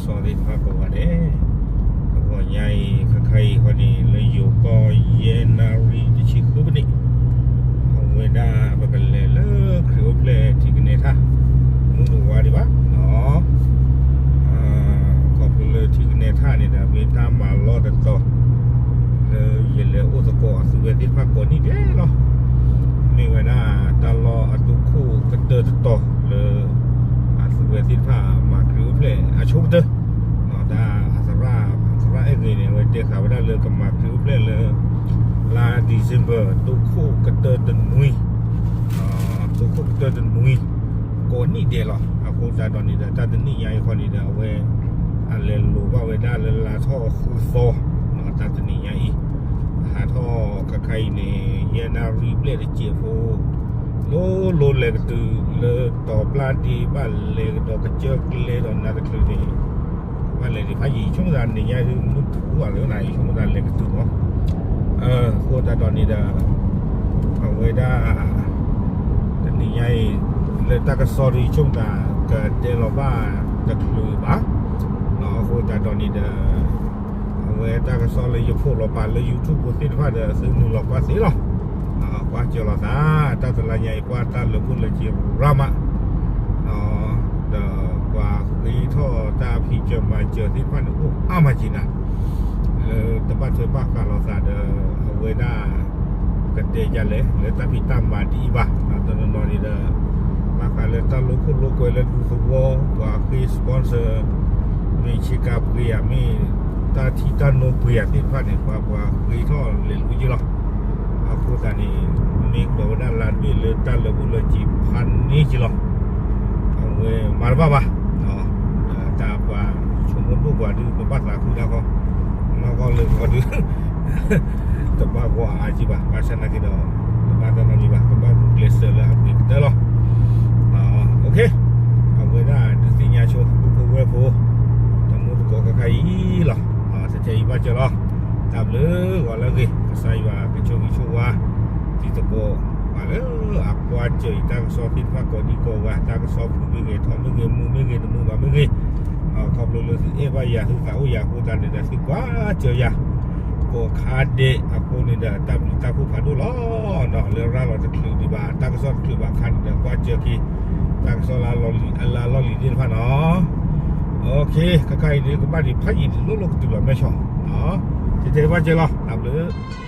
စီၤသ့ၣ်တဖၣ်ကိးဂၤဒဲး, အဂီၢ်ညါအံၤ ခါခါအံၤဃီန့ၣ် လၢယိၤကီၢ်ယဲၢ်နၣ်ရံၣ်တဆံဃုပနံး, အဝဲဒၣ်ပကလဲၤလၢခရံာ်အိၣ်ဖျဲၣ်ထံကနဲထၣ်, မုၢ်တဝါဒံးဘၣ်နီၤ, ခီဖျိလၢထံကနဲထၣ်န့ၣ်ဒီး မ့ၢ်တၢ်မၤလီၢ်တတီၤ လၢယလဲၤအိၣ်သကိးအသုဝဲသ့ၣ်တဖၣ်ကိးနံၣ်ဒဲးလီၤ. မ့ၢ်ဝဲဒၣ်တၢ်လီၢ်အတိခိၣ်ကတၢၢ်တတီၤလၢ အသုဝဲသ့ၣ်တဖၣ်မၤခရံာ်အိၣ်ဖျဲၣ်အဆိကတၢၢ်, တၢ်အသရၣ် သရၣ်အဲၣ်ဂ့ၤန့ၣ် အဝဲတဲဃာ်ဝဲဒၣ်လၢကမၤခရံာ်အိၣ်ဖျဲၣ်လၢ လါ December တိခိၣ်ကတၢၢ်တနွံ, တိခိၣ်ကတၢၢ်တနွံ ကိးနံၣ်ဒဲးလီၤ. အဃိသတးဒီးန့ၣ်ဒီး တၢ်တနံၣ်ညါအံၤဃီန့ၣ်ဒီး အဝဲ အလဲၤလိာ်ဘၣ်ဝဲဒၣ်လၢလါထီၣ်ဃုသီ, တၢ်တနံၣ်ညါအံၤ ဟးထီၣ်ခါခါအံၤန့ၣ် ယဲၢ်နၣ်ရံၣ်ဘျဲၣ်တစဲးဖိ လိၤလိၤလဲၤကတုၤလၢတီၤပျၢ်ဒ့ ဘၣ်လဲၤကဒီးကစၢၢ်ကျဲဒီးနၤတချုးန့ၣ် ဘၣ်လဲၤဒံးဖးယံာ် ဆိကမိၣ်သးန့ၣ်ညါဒုး မုၢ်ထူၣ်ဘၣ်လၢနၤအံၤ ဆိကမိၣ်သးလဲၤကတုၤမး, အဃိသတးဒီးန့ၣ်ဒီး အဝဲဒၣ် တနံၤညါအံၤ လၢတၢ်ကစီၣ်ဒုး ယဆိကမိၣ်သးကတဲလီၤဘၣ်တချုးဘၣ်, အဃိသတးဒီးန့ၣ်ဒီး အဝဲတၢ်ကစီၣ်လၢယဖိးလီၤပာ်လၢ YouTube ဖိသ့ၣ်တဖၣ်ဒီး သုနုာ်လီၤကွၢ်သ့လီၤ. ကွၢ်စၢၤလိာ်သး တၢ်တလါညါအံၤ ပှၤတၢ်လၢာ်ဘူၣ်လၢာ်စ့ၤရါမး, ဒီးပှၤဃ့ထီၣ်တၢ်ဖံးစၢၤမၤစၢၤသ့ၣ်တဖၣ်န့ၣ် အိၣ်အါမးက့ၤနၤ လၢတဘၣ်ထွဲဘၣ်ဃးလိာ်သးဒီး အဝဲဒၣ် ကတဲယၤလဲၣ် လၢတၢ်ဖံးတၢ်မၤဒ်အံၤဘၣ်, တနီၤနီၤန့ၣ်ဒီး ဘၣ်ဃးလၢတၢ်လိာ်ခိၣ်လိာ်ကွဲလၢဒူသဝီ ပှၤဃ့ sponsor မ့ၢ်ဆ့ကၤပှ့ၤယၤ မ့ၢ်တၢ်ထံၣ်တၢ်နိပှ့ၤယၤသ့ၣ်တဖၣ်န့ၣ် ပှၤပှၤဃ့ထီၣ်လဲၤလိာ်က့ၤလီၤ. အဃိသတးန့ၣ် မ့ၢ်ကဒီးဝဲဒၣ်လါတဘ့ၣ်လၢတၢ်လၢာ်ဘူၣ်လၢာ်စ့ၤဖးန့ၢ်က့ၤလီၤ. အဝဲမၤတဘၣ်ဘၣ် ဒီးတၢ်ပှၤဆိကမိၣ်ဒိၣ်ပှၤဒုး ကဘၣ်သးခုတၢ်ဃီ, နီၢ်ကီၢ်လၢကီၢ်ဒုး တဘၣ်ဂီၤအါက့ၤဘၣ်, ဘၣ်ဆၣ်နာ်က့ၤဒီး တဘၣ်တၢ်နီတမံၤဘၣ်, ကဘၣ်ဂုာ်ကျဲးစၢးလၢအဂ့ၤကတၢၢ်လီၤ. အဝဲဒၣ်ဒုးသ့ၣ်ညါဆိ ပုၢ်ဖိဝဲၢ်ဖိ တမူတကိးခါခါအံၤလီၤ. တၢ်ခဲအံၤဘၣ်စၢၤလီၤ. တၢ်ဘျုးဂီၤလၢအဂ့ၤ ကစၢ်ယွၤကဆိၣ်ဂ့ၤဆိၣ်ဝါ တံၤသကိး ပှၤလၢအကွၢ်စၢၤအံၤ တၢ်ကစီၣ်သ့ၣ်တဖၣ်ကိးဒံကိးဂၤ တၢ်ကစီၣ်ဖုၣ်မ့ၢ်ဂ့ၤ ထီမ့ၢ်ဂ့ၤ မူမ့ၢ်ဂ့ၤ တမူဘၣ်မ့ၢ်ဂ့ၤ, ခီဖျိလၢသုအဲၣ်ဘၣ်ယၤ သုသးအိၣ်ယၤအဃိသတးန့ၣ်ဒီး သုကွၢ်စၢၤယၤ ကိးခါဒဲးအဃိန့ၣ်ဒီး တၢ်ဘျုးတၢ်ဖှိၣ်ဖးဒိၣ်လီၤ. လၢရၤလီၤတချုးဒံးဘၣ် တၢ်ကစီၣ်တချုးဘၣ်အခါန့ၣ်ဒီး ကွၢ်စၢၤက့ၤ တၢ်ကစီၣ်လၢအလီၢ်လံၤသ့ၣ်တဖၣ်နီၤ. ခါခါအံၤန့ၣ် ကဘၣ်ဒံးဖးယံာ်ဒံး လိၣ်လိၣ်ကတုၤလီၤမဲာ်ဆီၣ်, တဲတဲဘၣ်စၢၤလီၤ. တၢ်ဘျုး